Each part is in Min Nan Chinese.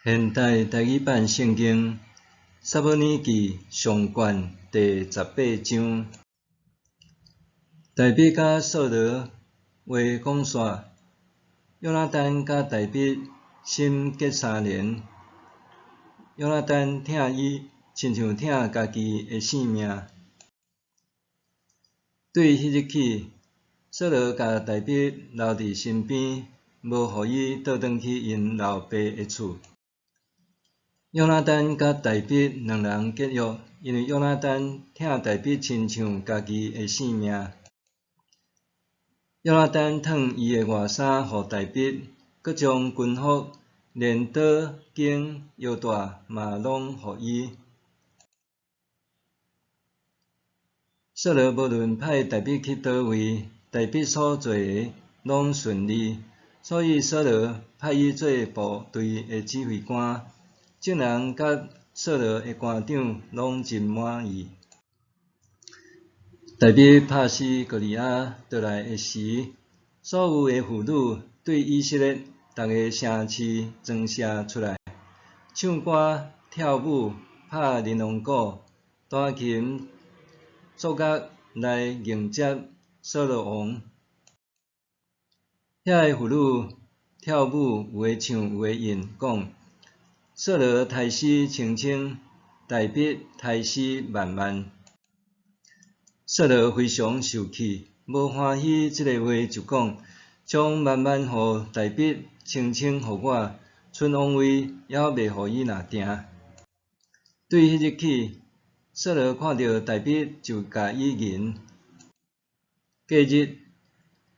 現代台語版聖經撒母耳記上卷第十八章，大衛佮掃羅話講煞，約拿單佮大衛心結相連。約拿單疼伊，親像疼家己的性命。對彼日起，掃羅共大衛留佇身邊，無予伊倒轉去𪜶老爸的厝。約拿單佮大衛兩人結約，因為約拿單疼大衛親像家己的性命。約拿單褪伊的外衫予大衛，閣將軍服、鐮刀、弓、腰帶嘛攏予伊。掃羅無論派大衛去佗位，大衛所做的攏順利，所以掃羅派伊做部隊的指揮官。眾人佮掃羅的官長攏真滿意。大衛拍死歌利亞倒來的時，所有的婦女對以色列逐个城市莊舍出來，唱歌、跳舞、拍琳琅鼓、彈琴、作樂來迎接掃羅王。遐个婦女跳舞，有的唱，有的詠，講：掃羅刣死千千，大衛刣死萬萬。掃羅非常受氣，無歡喜這个話，就講：將萬萬予大衛，千千予我，賰王位猶未予伊拿定。對彼日起，掃羅看著大衛就共伊認。隔日，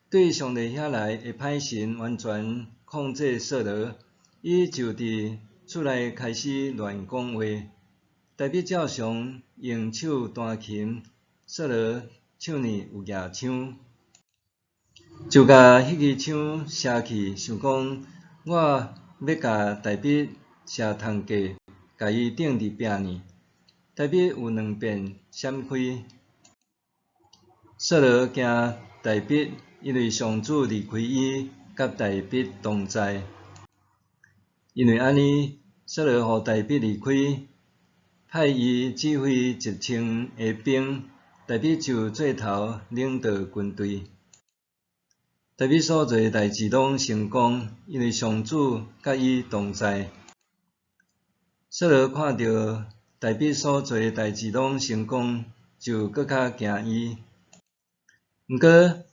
對上帝遐來的歹神完全控制掃羅，伊就佇厝內開始亂講話。大衛照常用手彈琴，掃羅手裡有舉槍，就共彼支槍射去，想講我欲共大衛射蟲過，共伊釘佇壁呢。大衛有兩遍閃開。掃羅驚大衛，因為上主離開伊，佮大衛同在。因為按呢，掃羅予大衛離開，派伊指揮1000个兵，大衛就做頭領導軍隊。大衛所做的代誌攏成功，因為上主佮伊同在。掃羅看著大衛所做的代誌攏成功，就閣較驚伊。毋過，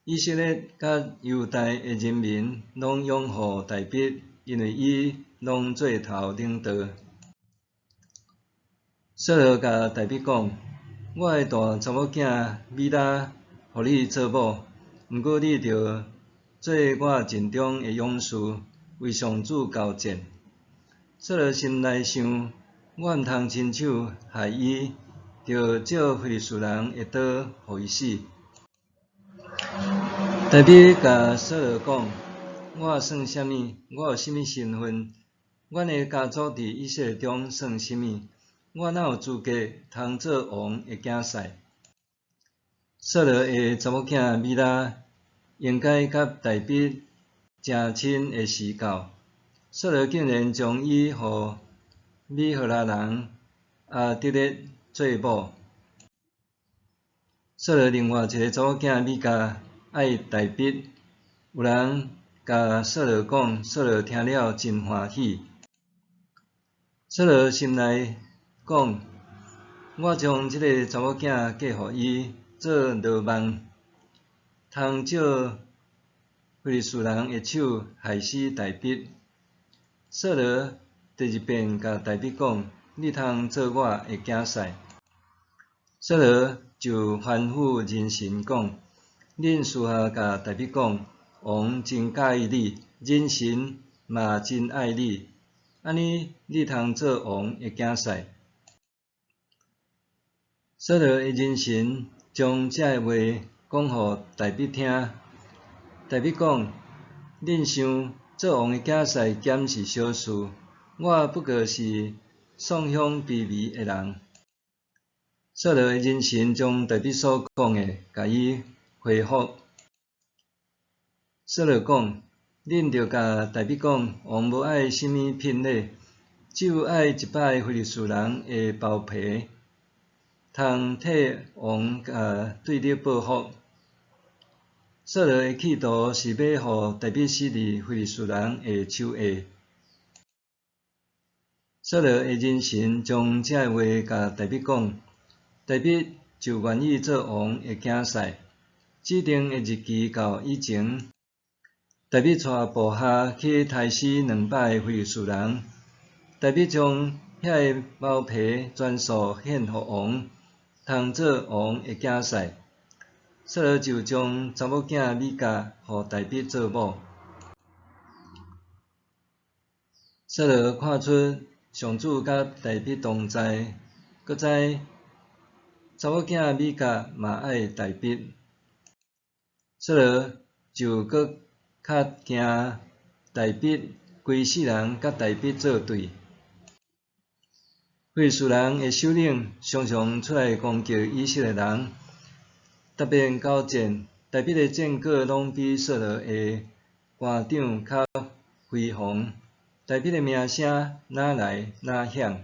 以色列佮猶大的人民攏擁護大衛，因為伊攏做頭領導。掃羅共大衛講：我的大查某囝米甲予你做某，毋過你著做我陣中的勇士，為上主交戰。掃羅心內想：我毋通親手害伊，著借非利士人的刀予伊死。大衛共掃羅講：我算啥物？我有啥物身份？阮的家族佇以色列中算啥物？我哪有資格通做王的囝婿？掃羅的查某囝米甲應該佮大衛誠親的時到，掃羅竟然將伊予米何拉人亞底列做某。掃羅另外一个查某囝米甲愛大衛，有人共掃羅講，掃羅聽了真歡喜。掃羅心內講：我將這个查某囝嫁予伊做羅網，通藉非利士人的手害死大衛。掃羅第二遍共大衛講：你通做我的囝婿。掃羅就吩咐人臣講：恁私下共大衛講，王真佮意你，人臣嘛真愛你，按呢你通做王的囝婿。掃羅的人臣將這个話講予大衛聽。大衛講：恁想做王的囝婿敢是小事？我不過是喪鄉卑微的人。掃羅的人臣將大衛所講的，共伊回覆。掃羅講：恁著共大衛講，王無愛啥物聘禮，只有愛一百个非利士人的包皮，通替王共對你報復。掃羅的企圖是欲予大衛死佇非利士人的手下。掃羅的人臣將這个話共大衛講，大衛就願意做王的囝婿。指定的日期到以前，大衛帶部下去刣死200个非利士人。大衛將遐个毛皮全數獻予王，通做王的囝婿。掃羅就將查某囝米甲予大衛做某。掃羅看出上主佮大衛同在，閣知查某囝米甲嘛愛大衛。掃羅就閣較驚大衛，規世人佮大衛做對。非利士人的首領常常出來攻擊以色列人，逐遍交戰，大衛的戰果攏比掃羅的官長較輝煌。大衛的名聲愈來愈響。